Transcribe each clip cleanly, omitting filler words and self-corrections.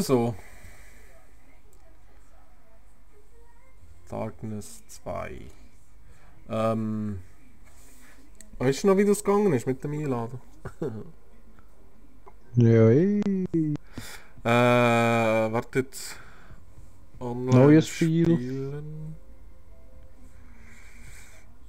Also. Darkness 2. Weißt du noch, wie das gegangen ist mit dem Einladen? Ja, Wartet. Online neues Spiel. spielen.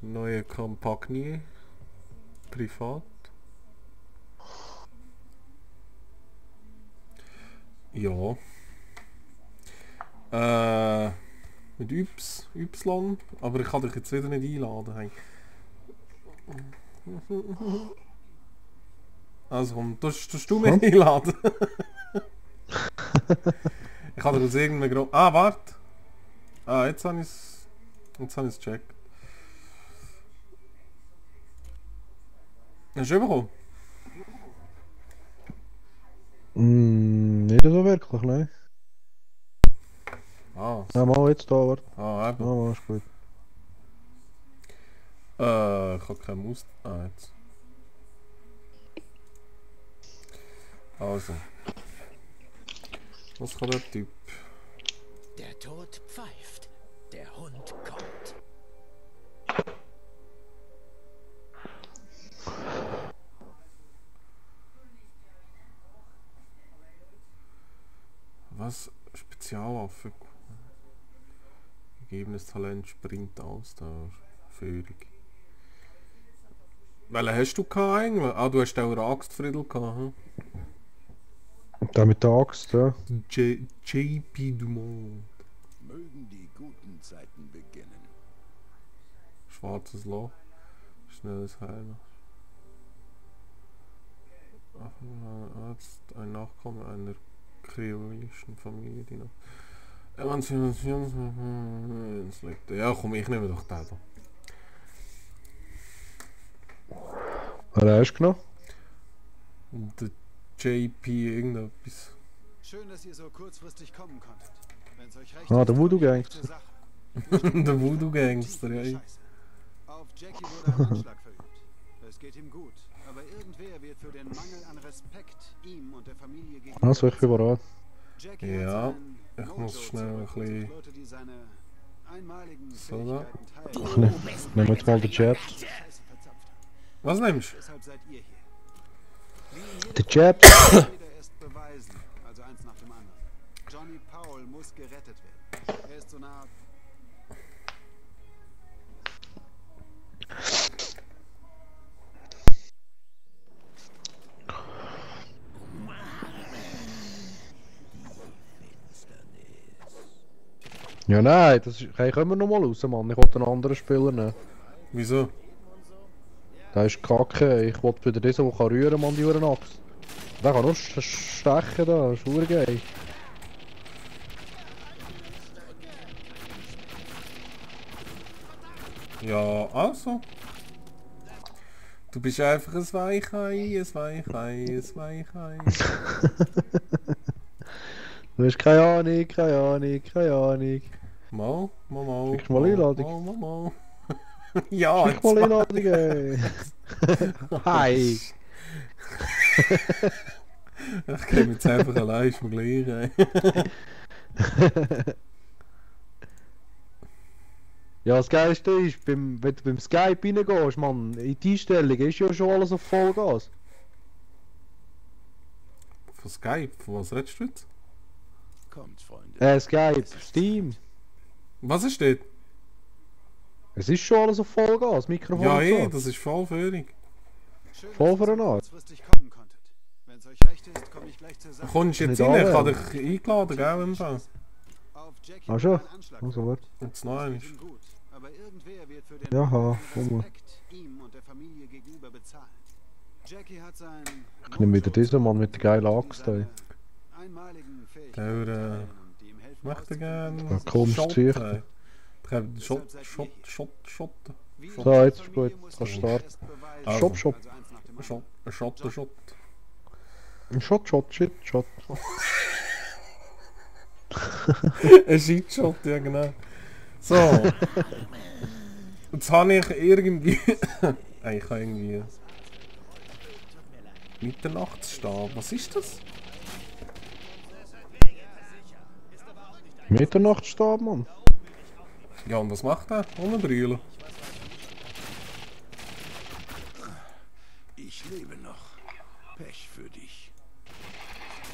Neue Kampagne. Privat. Ja. Mit Y. Aber ich kann dich jetzt wieder nicht einladen. Hey. Also komm, tust du mich einladen? Ich habe aus irgendeinem Grund... Ah, warte! Ah, jetzt habe ich es... Jetzt habe ich es gecheckt. Hast du bekommen? Nicht so wirklich, nein. Ah, Ja, mal jetzt da, warte. ah eben. Ja, mal ist gut. Ich habe keine Maus... Ah, jetzt. Also. Was kann der Typ? Der Tod pfeift. Der Hund kommt. Was? Spezialwaffe? Gegebenes Talent, Sprint, Ausdauer, Führung. Welchen hast du gehabt eigentlich? Ah, du hast auch eine Axtfriedel gehabt, hm? Der mit der Axt, ja. JP Dumont. Mögen die guten Zeiten beginnen. Schwarzes Loch. Schnelles Heilen. Arzt, ein Nachkomme einer kreolischen Familie, die noch... Ja, komm, ich nehme doch den da. Wer hast du genommen? Der JP irgendetwas. Schön, dass ihr so kurzfristig kommen konntet. Wenn's euch recht Ah, ist, der Voodoo komme ich gleich Gangster. zur Sache. Der Voodoo Gangster, ja. Scheiße. Auf Jackie wurde ein Anschlag verübt. Es geht ihm gut, aber irgendwer wird für den Mangel an Respekt ihm und der Familie gegenüber... Also, ich bin bereit. Jackie Ja, hat sein ich muss Mojo schnell ein zurück und bisschen... sucht Leute, die seine einmaligen So, Fähigkeiten Ich teilen. nehme jetzt mal den Jab. Scheiße verzapft haben. Was nimmst du? Deshalb seid ihr hier. Wie in Der jedem Jab. Fall muss jeder erst beweisen, also eins nach dem anderen. Johnny Powell muss gerettet werden. Er ist so eine Art... Ja, nein, das ist... Hey, können wir noch mal raus, Mann. Ich wollte einen anderen Spieler nehmen. Wieso? Der ist kacke. Ich wollte wieder diesen, der rühren kann, Mann, die Axt. Der kann nur stechen da. Das ist verdammt geil. Ja, also. Du bist einfach ein Weichei, ein Weichei, ein Weichei. Du hast keine Ahnung, keine Ahnung, keine Ahnung. Mal. Kriegst du mal Einladung? Mal. Ja, Schick mal Einladung, ey. Hi. Ich gehe jetzt einfach allein, ist mir gleich, ey. Ja, das Geilste ist, wenn du beim Skype reingehst, Mann, in die Einstellung ist ja schon alles auf Vollgas. Von Skype, von was redest du jetzt? Kommt, Freunde. Skype, Steam. Was ist das? Es ist schon alles auf Vollgas, Mikrofon Ja, und eh, so. das ist vollführig. Schön, Voll dass für ihr eine so Art. kurzfristig kommen konntet. Wenn's euch recht ist, komme ich gleich zur Sache. Kommst du jetzt Nicht rein? alle. Ich habe dich eingeladen, gell, im Fall. Auf Jackie Ah, schon? wurde ein Anschlag Also, verübt. warte. Jetzt noch einmal. Es geht ihm gut, aber irgendwer wird für den Jaha, Mangel an guck mal. Respekt ihm und der Familie gegenüber bezahlen. Jackie hat sein... Ich nehme wieder diesen Mann mit der geilen Axt, ey. Einmaligen Fähigkeiten Der teilen und die ihm helfen, möchte rauszufinden, gerne Ja, komisch Shot, Zeug. ey. Ich habe Deshalb seid ihr hier. Shot. wie in So, jeder jetzt ist Familie gut. muss Kannst jeder starten. erst beweisen, Also. Shop. also eins nach dem anderen. Shot. Ein Shot. Ein Shit-Shot, ja genau. So. Jetzt habe ich irgendwie... Ich habe irgendwie... Mitternachtsstab. Was ist das? Mitternachtsstab, Mann. Ja, und was macht er? Ohne Brille. Ich lebe noch. Pech für dich.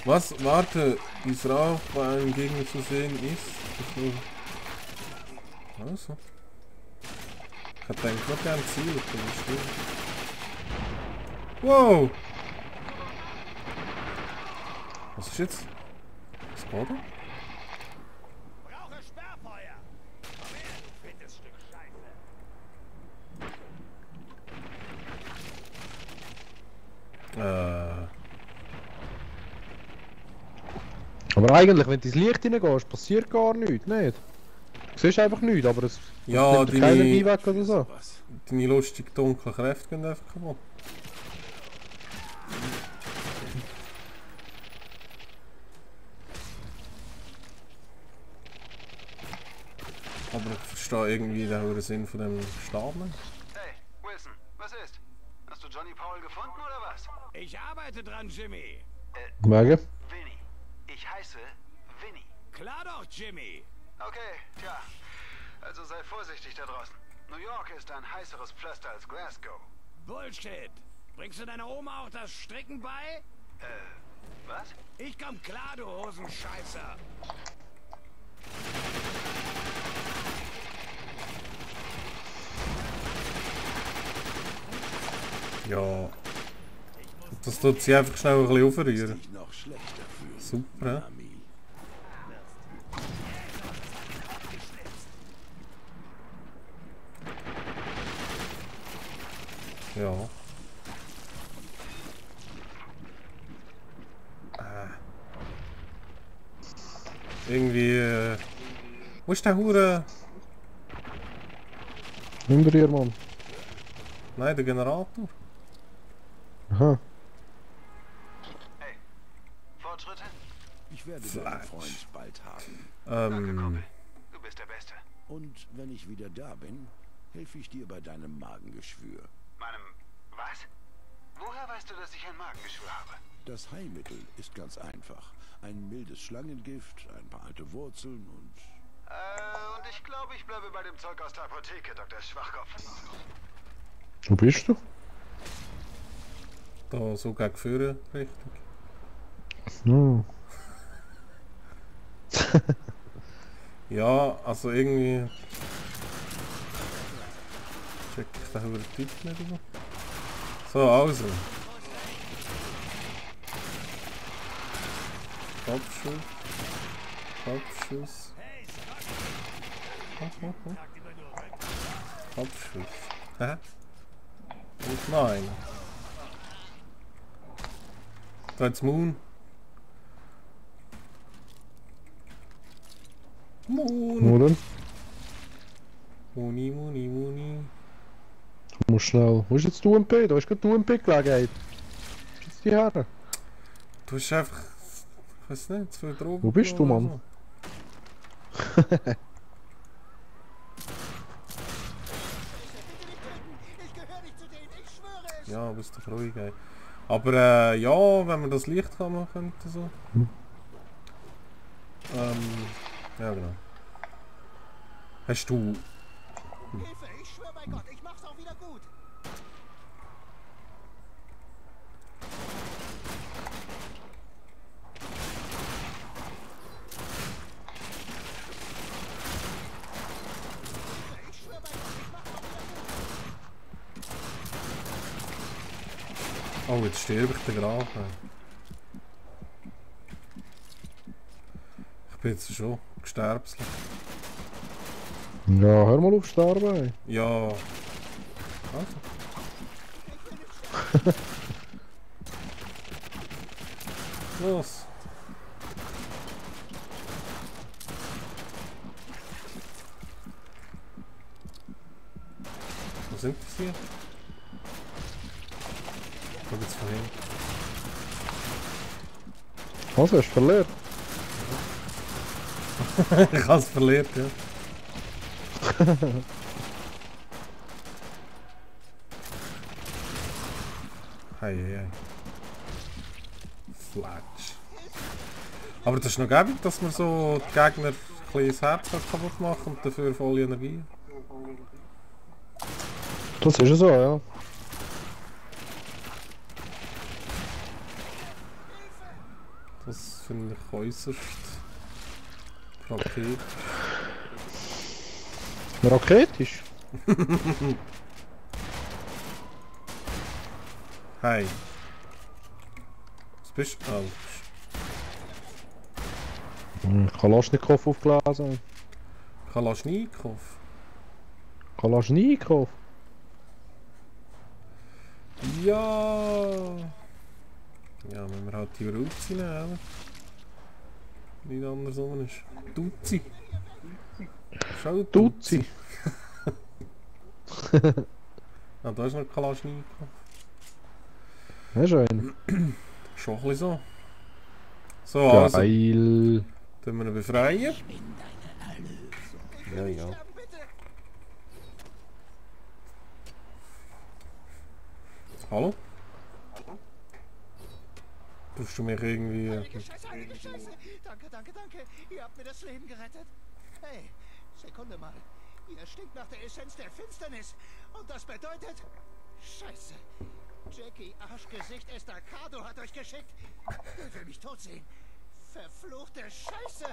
Was? Warte, wie es Rauch bei einem Gegner zu sehen ist. Also. Ich hätte eigentlich noch gern Ziel. Wow! Was ist jetzt? Das Boden? Brauche Sperrfeuer! Komm her, du fettes Stück Scheiße! Aber eigentlich, wenn du ins Licht hineingehst, passiert gar nichts, nicht? Du siehst einfach nichts, aber es Ja, nimmt dir keine Energie deine, weg oder so. Was? deine lustig dunklen Kräfte gehen einfach kaputt. Aber ich verstehe irgendwie den Sinn von dem Stab nicht. Hey, Wilson, was ist? Hast du Johnny Powell gefunden oder was? Ich arbeite dran, Jimmy! Wegen? Vinny. Ich heiße Vinny. Klar doch, Jimmy! Okay, tja. Also sei vorsichtig da draußen. New York ist ein heißeres Pflaster als Glasgow. Bullshit! Bringst du deiner Oma auch das Stricken bei? Was? Ich komm klar, du Hosenscheißer! Ja. Das tut sie einfach schnell ein bisschen aufrühren. Dich noch schlechter fühlen. Super, hä? Mami. Ja. Irgendwie, wo ist der Hure? Hinter dir, Mann. Nein, der Generator. Aha. Hey, Fortschritte? Ich werde deinen Freund bald haben. Danke, Kumpel. Du bist der Beste. Und wenn ich wieder da bin, helfe ich dir bei deinem Magengeschwür. Meinem... Was? Woher weißt du, dass ich ein Magengeschwür habe? Das Heilmittel ist ganz einfach. Ein mildes Schlangengift, ein paar alte Wurzeln und... Und ich glaube, ich bleibe bei dem Zeug aus der Apotheke, Dr. Schwachkopf. Wo bist du? Da so gegen vorne, richtig. Hm. Ja, also irgendwie... Check ich den Hure Typ nicht immer. So, also. Kopfschuss. Kopfschuss. Kopfschuss. Hä? Und nein. Da jetzt Moon. Moon. Wo denn? Muni, Muni, Muni. Du musst schnell. Wo ist jetzt die UMP? Da ist gerade die UMP-Gelegenheit. Wo ist jetzt die Herren? Du hast einfach... Ich weiß nicht, zu viel Drogen. Wo bist du, genommen Mann? oder so. Ja, bist doch ruhig, ey. Aber ja, wenn man das Licht kann machen könnte, so. Ja genau. Hast du... Hilfe, ich schwör bei Gott, ich mach's auch wieder gut! Oh, jetzt sterbe ich den Graf. Ich bin jetzt schon gesterbslich. Ja, hör mal auf sterben, ey. Ja. Also. Los. Wo sind die hier? Wo geht's vorhin? Was, hast du verliert? Ich hab's verliert, ja. Hey, hey. Flatsch. Aber das ist noch gäbig, dass man so die Gegner bisschen das Herz kaputt machen und dafür volle Energie. Das ist ja so, ja. Das finde ich äußerst praktisch. Raketisch. Hey. Was bist du? Kalaschnikow aufgelesen. Kalaschnikow. Kalaschnikow. Ja. Ja, wenn wir halt die Uzi nehmen. Nicht andersrum ist. Duzi. Schau Duzi. Ah, da ist noch Kalaschnikow. Ja, schön. Schon ein bisschen so. So, also. Geil. Tun wir ihn befreien. Ja, ja. Hallo? Tust du mich irgendwie... Heilige Scheiße. Danke. Ihr habt mir das Leben gerettet. Hey, Sekunde mal. Ihr stinkt nach der Essenz der Finsternis. Und das bedeutet... Scheiße. Jackie Arschgesicht Estacado hat euch geschickt. Der will mich tot sehen. Verfluchte Scheiße.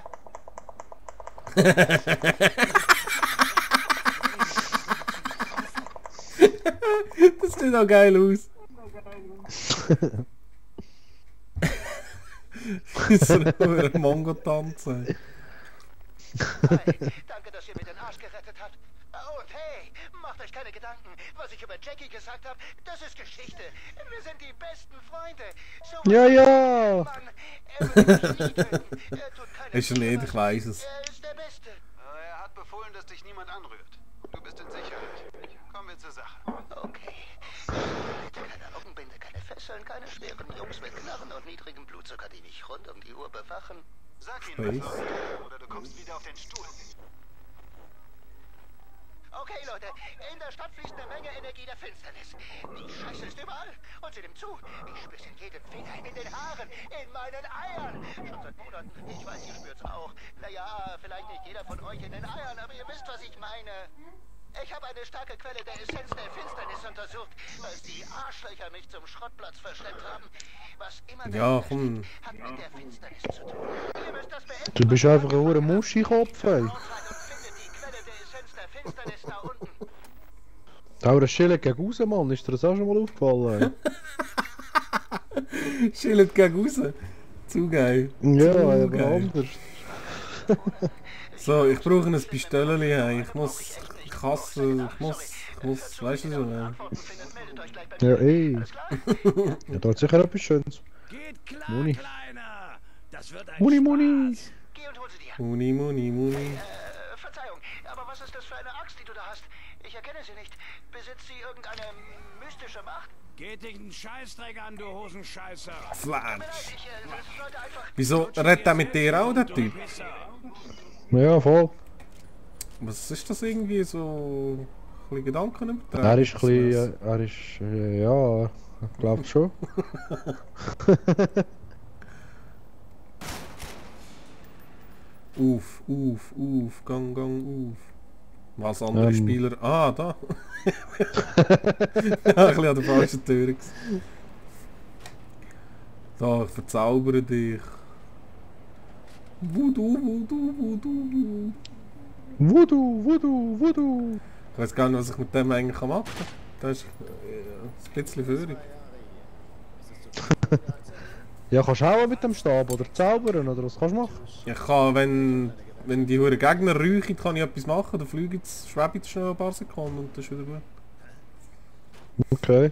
Das sieht auch geil aus. So ein Mongo-Tanz. Hi, danke, dass ihr mir den Arsch gerettet habt. Und hey, macht euch keine Gedanken. Was ich über Jackie gesagt habe, das ist Geschichte. Wir sind die besten Freunde. So Ja. Mann, er will mich nie töten. Er tut keine Ist er nicht, ich weiss es. Er ist der Beste. Er hat befohlen, dass dich niemand anrührt. Du bist in Sicherheit. Kommen wir zur Sache. Okay. Bitte keine Augenbinde, keine Fesseln, keine schweren Jungs mit Knarren und niedrigem Blutzucker, die mich rund um die Uhr bewachen. Sag ihn Space. was, oder du kommst wieder auf den Stuhl. Okay, Leute, in der Stadt fließt eine Menge Energie der Finsternis. Die Scheiße ist überall. Und sie nimmt zu. Ich spür's in jedem Finger, in den Haaren, in meinen Eiern. Schon seit Monaten. Ich weiß, ihr spürt's auch. Naja, vielleicht nicht jeder von euch in den Eiern, aber ihr wisst, was ich meine. Ich habe eine starke Quelle der Essenz der Finsternis untersucht, als die Arschlöcher mich zum Schrottplatz verschleppt haben. Was immer Ja, dahinter komm. steckt, hat mit der Finsternis zu tun. Ihr müsst das beenden. Du bist einfach ein hoher Muschikopf, ey. Und findet die Quelle der Essenz der Finsternis da unten. Da der Schiller gegen raus, Mann. Ist dir das auch schon mal aufgefallen? Schillet gegen raus. Zu geil. Ja, Zu aber geil. anders. So, ich brauche ein Pistolli. Ich muss... Ich hasse... Ich muss... Weißt du so? Ja, ey. Ja, da hat sicher etwas Schönes. Geht klar, Muni. Kleiner. Das wird ein Muni. Spaß. Geh und hol sie dir. Muni. Verzeihung, aber was ist das für eine Axt, die du da hast? Ich erkenne sie nicht. Besitzt sie irgendeine mystische Macht? Geht dich einen Scheißdreck an, du Hosenscheißer. Flash. Ich sollte einfach... Wieso redet der mit dir auch, der Typ? Ja, voll. Was ist das irgendwie so... Ein bisschen Gedanken übertragen? Er ist ein bisschen... Er ist... ja... Ich glaube schon. Auf, gang, auf. Was andere Spieler... Ah, da. Ja, ein bisschen an der falschen Tür gewesen. Da, ich verzaubere dich. Voodoo. Voodoo. Ich weiß gar nicht, was ich mit dem eigentlich machen kann. Das ist ein bisschen Führung. Ja, kannst du auch mit dem Stab oder zaubern, oder was kannst du machen? Ich kann, wenn die Huren Gegner räuchen, kann ich etwas machen. Dann schwebe ich schnell ein paar Sekunden und das ist wieder gut. Okay.